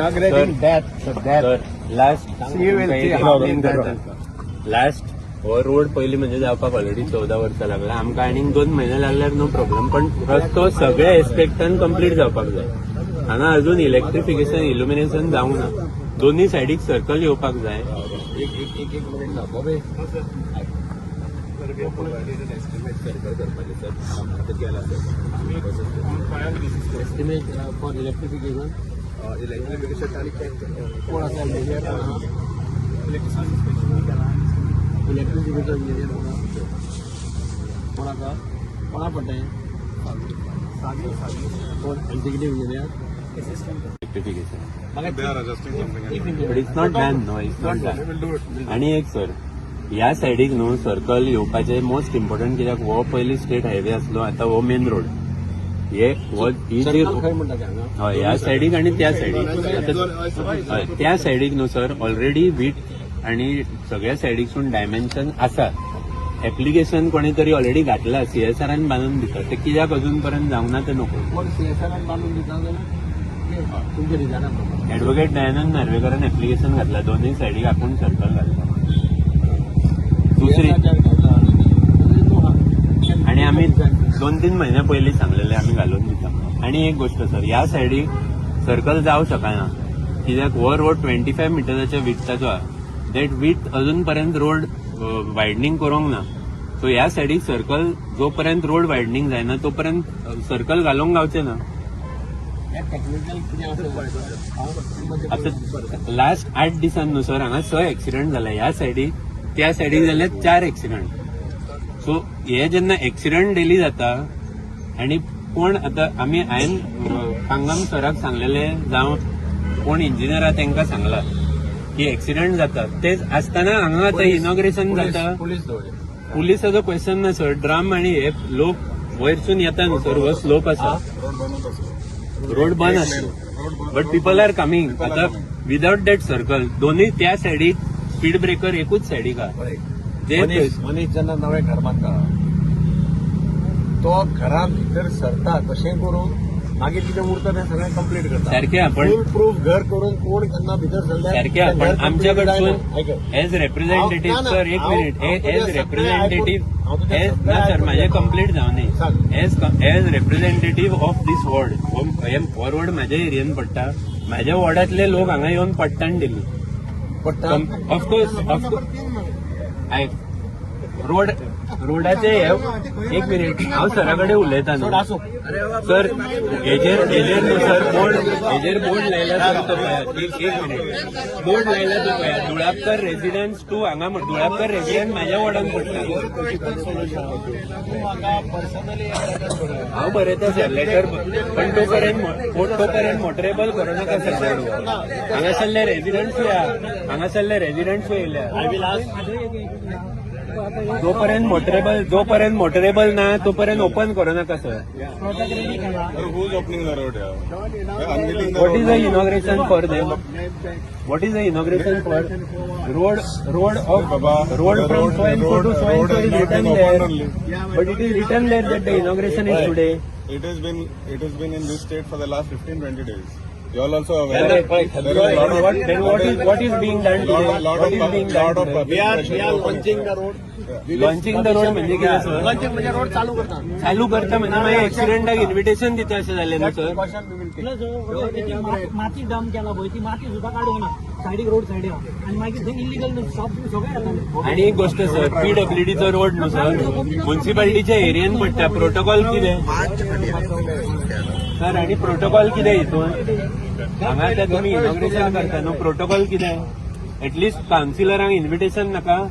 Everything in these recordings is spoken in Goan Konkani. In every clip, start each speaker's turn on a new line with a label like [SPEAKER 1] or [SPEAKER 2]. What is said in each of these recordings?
[SPEAKER 1] Inaugurating that, so that
[SPEAKER 2] sir, last
[SPEAKER 1] See, we'll see how in that.
[SPEAKER 2] Last हो रोड पयलीं म्हणजे जावपाक ऑलरेडी 14 वर्सां लागला आमकां. आनीक 2 म्हयने लागल्यार नो प्रॉब्लम, पण रस्तो सगळ्या एस्पेक्टान कंप्लीट जावपाक जाय. हांगा अजून इलेक्ट्रिफिकेशन, इल्युमिनेशन जावंक ना. दोन्ही सायडीक सर्कल येवपाक जाय.
[SPEAKER 1] एक एक एक एक मिनिट ना बाबे. एस्टिमेट सर्कल करपाचें सर, आतां केला sir
[SPEAKER 3] estimate for electrification.
[SPEAKER 1] Electrification आनी
[SPEAKER 3] कोण आसा इंजिनियर? कोण आहा? इलेक्ट्रिसिटीचो इंजिनियर कोण आहा? कोण आसा? कोणा पडटा हें? कोण एक्झिक्युटीव इंजिनियर?
[SPEAKER 2] इलेक्ट्रिफिकेशन.
[SPEAKER 3] म्हाका
[SPEAKER 4] They are adjusting something.
[SPEAKER 3] Chief
[SPEAKER 2] but
[SPEAKER 3] engineer.
[SPEAKER 2] It's not done, no, it's not done.
[SPEAKER 4] We'll do it.
[SPEAKER 2] आणि एक सर, ह्या सायडीक न्हू सर्कल येवपाचें मोस्ट इम्पॉर्टंट, कित्याक हो पयलीं स्टेट हायवे आसलो, आतां हो मेन रोड. हे हो ही जी
[SPEAKER 3] सर्कल खंय म्हणटा ते हांगा?
[SPEAKER 2] हय, ह्या सायडीक आणि त्या सायडीक. आतां हय, त्या सायडीक न्हू सर, ऑलरेडी वीट आणि सगळ्या सायडीकसून डायमेन्शन आसा. एप्लिकेशन कोणी तरी ऑलरेडी घातला, सीएसआरान बांदून दिता. ते कित्याक अजून पर्यंत जावंक ना तें नको.
[SPEAKER 3] कोण सीएसआरान बांदून दिता जाल्यार तुमच्या डिझायना प्रमाणे.
[SPEAKER 2] ऍडव्होकेट दयानंद नार्वेकरान एप्लिकेशन घातला, दोन्ही सायडीक आपूण सर्कल घातला. दुसरी आणि आम्ही 2-3 म्हयन्या पयलीं सांगलेले, आमी घालून दिता म्हणून. आणि एक गोष्ट सर, ह्या सायडीक सर्कल जावं शकना, कित्याक हो रोड 25 मिटराच्या विथाचो आहा. That with अजून पर्यंत रोड वायडनींग करूंक ना. सो ह्या सायडीक सर्कल, जो पर्यंत रोड वायडनींग जायना तो पर्यंत सर्कल घालूंक गावचें ना.
[SPEAKER 3] टेक्निकल कितें आसा?
[SPEAKER 2] आता लास्ट 8 दिसान न्हू सर, हांगा स एक्सिडंट जाला ह्या सायडीक. त्या सायडीक जाले चार एक्सिडंट. सो हे जेन्ना एक्सिडंट डेली जाता आणि कोण आतां आमी, हांवें पांगम सराक सांगलेले, जावं कोण इंजिनियर आहा तांकां सांगला की एक्सिडंट जाता. तेच आसतना हांगा आतां इनॉग्रेशन जाता.
[SPEAKER 3] पुलीस दवरले.
[SPEAKER 2] पुलिसाचो क्वेश्चन ना सर. ड्रम आणि हे लोक वयरसून येता न्हू सर, हो स्लोप आसा.
[SPEAKER 4] रोड बनत असतो.
[SPEAKER 2] रोड बंद आसलो, बट पीपल are coming. आता विदाउट that circle, दोन्ही त्या सायडीक स्पीड ब्रेकर एकूच सायडीक आहा जे
[SPEAKER 3] मनीस मनीस जेन्ना नवें घर बांदता, तो घरा भितर सरता कशें करून, मागीर कितें उरता तें सगळें कंप्लीट करता.
[SPEAKER 2] सारकें आपण
[SPEAKER 3] फूल प्रूफ घर करून कोण केन्ना भितर सरल्यार
[SPEAKER 2] सारकें आपण
[SPEAKER 3] तें घर
[SPEAKER 2] आमच्या
[SPEAKER 3] complete
[SPEAKER 2] कडसून
[SPEAKER 3] जायना. आयक.
[SPEAKER 2] एज रिप्रेझेंटेटिव्ह
[SPEAKER 3] हांव- ना,
[SPEAKER 2] सर, एक
[SPEAKER 3] हांव-
[SPEAKER 2] मिनिट.
[SPEAKER 3] हांव तुज्या
[SPEAKER 2] एज
[SPEAKER 3] सगळें
[SPEAKER 2] रिप्रेझेंटेटिव्ह
[SPEAKER 3] हांव तुज्या
[SPEAKER 2] एज
[SPEAKER 3] सगळें
[SPEAKER 2] ना सर,
[SPEAKER 3] आयकून
[SPEAKER 2] म्हाजें
[SPEAKER 3] घेता.
[SPEAKER 2] कंप्लीट जावं
[SPEAKER 3] सांग.
[SPEAKER 2] न्ही. As representative of this ward, हो रोड म्हाज्या एरियन पडटा. म्हाज्या वॉर्डांतले लोक हांगा येवन पडटा डेली.
[SPEAKER 3] पडटा.
[SPEAKER 2] Of course, of course. आयक, रोड रोडाचे हे, एक मिनिट, हांव सरा कडेन उलयता
[SPEAKER 3] सोड,
[SPEAKER 2] न्हू.
[SPEAKER 3] आसूं.
[SPEAKER 2] सर, हेजेर हेजेर न्हू सर, बोर्ड, हेजेर बोर्ड लायला सर, तो पळयात. एक एक मिनिट. बोर्ड लायला तो पळयात, धुळापकर रेसिडन्स टू हांगा. धुळापकर रेसिडन्स म्हाज्या वॉर्डान पडटा.
[SPEAKER 3] तूं म्हाका पर्सनली एक लेटर बरय.
[SPEAKER 2] हांव बरयता सर लेटर, पण तो पर्यंत मोटरेबल करूं नाका सर. हांगासरले रेसिडन्सूय आहा, हांगासरले रेसिडन्सूय येयल्या.
[SPEAKER 3] I will ask.
[SPEAKER 2] जोपर्यंत मोटरेबल ना, तोपर्यंत ओपन करूं नाका sir.
[SPEAKER 4] Who is opening the road here? Unveiling the
[SPEAKER 2] What is
[SPEAKER 4] road.
[SPEAKER 2] The inauguration for them? What is the inauguration for? Road of
[SPEAKER 4] Baba,
[SPEAKER 2] road
[SPEAKER 4] the
[SPEAKER 2] from
[SPEAKER 4] road-
[SPEAKER 2] so and so
[SPEAKER 4] road-
[SPEAKER 2] to so and
[SPEAKER 4] road
[SPEAKER 2] so
[SPEAKER 4] has
[SPEAKER 2] is
[SPEAKER 4] not
[SPEAKER 2] written
[SPEAKER 4] been
[SPEAKER 2] there.
[SPEAKER 4] opened only.
[SPEAKER 2] But it is written there that the inauguration is today.
[SPEAKER 4] It has been in this state for the last 15 20 days. You all also aware.
[SPEAKER 2] Then
[SPEAKER 4] There is a lot of
[SPEAKER 2] what is being done
[SPEAKER 4] lot
[SPEAKER 2] today?
[SPEAKER 4] of lot
[SPEAKER 2] What
[SPEAKER 4] of
[SPEAKER 2] is being done
[SPEAKER 4] lot of
[SPEAKER 2] today?
[SPEAKER 4] public
[SPEAKER 3] We are
[SPEAKER 4] pressure
[SPEAKER 3] we are
[SPEAKER 4] to open it.
[SPEAKER 3] Launching the road.
[SPEAKER 2] Launching the road म्हणजे कितें सर?
[SPEAKER 3] लॉन्चिंग म्हणजे रोड चालू करता.
[SPEAKER 2] चालू करता म्हणजे मागीर एक्सिडंटाक इन्व्हिटेशन दिता अशें जालें न्हू sir.
[SPEAKER 3] Precaution we will take.
[SPEAKER 5] ती माती डंप केला पळय, ती माती सुद्दां काडूंक ना सायडीक, रोड सायडीक, आनी मागीर थंय इलिगल शॉप सगळे येताले.
[SPEAKER 2] आणि एक गोष्ट सर, पीडब्ल्यूडीचो रोड न्हू सर, म्युन्सिपाल्टीच्या एरियन पडटा. प्रोटोकॉल कितें सर? आणि प्रोटोकॉल कितें हितून? हांगा आतां तुमी इनॉग्रेशन करता न्हू, प्रोटोकॉल कितें? एटलिस्ट कावन्सिलरांक इन्व्हिटेशन नाका?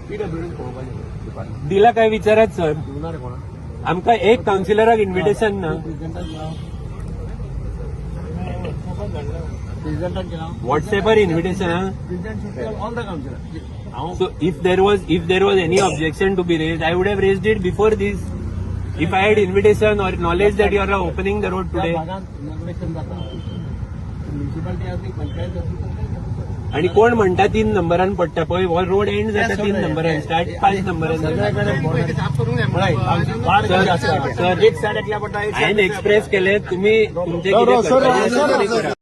[SPEAKER 3] पीडब्ल्यूडी पळोवपाचें.
[SPEAKER 2] दिला काय विचारात सर.
[SPEAKER 3] दिवना रे कोणा.
[SPEAKER 2] आमकां एक कावन्सिलराक इन्व्हिटेशन ना.
[SPEAKER 3] प्रेसिडेंटाक गेला, प्रेसिडेंटाक गेला.
[SPEAKER 2] व्हॉट्सॅपार इन्व्हिटेशन हा.
[SPEAKER 3] President should tell all the councillor. हांव
[SPEAKER 2] So if there was any objection to be raised, I would have raised it before this. If I had invitation or knowledge that you are opening the road
[SPEAKER 3] त्या
[SPEAKER 2] today.
[SPEAKER 3] भागात इनॉग्रेशन जाता, म्युन्सिपाल्टी आसली, पंचायत आसली, सगळें.
[SPEAKER 2] आणि कोण म्हणटा 3 नंबरान पडटा पळय, हो रोड एंड जाता 3 नंबरान, स्टार्ट 5 नंबरान
[SPEAKER 3] सगळ्या
[SPEAKER 2] जाता.
[SPEAKER 3] कडेन वाड कशी आसता?
[SPEAKER 2] सर,
[SPEAKER 3] एक सायड एकल्या पडटा, एक
[SPEAKER 2] हांवें एक्सप्रेस केले, तुमी तुमचे कितें करपाचें आसा तें करा.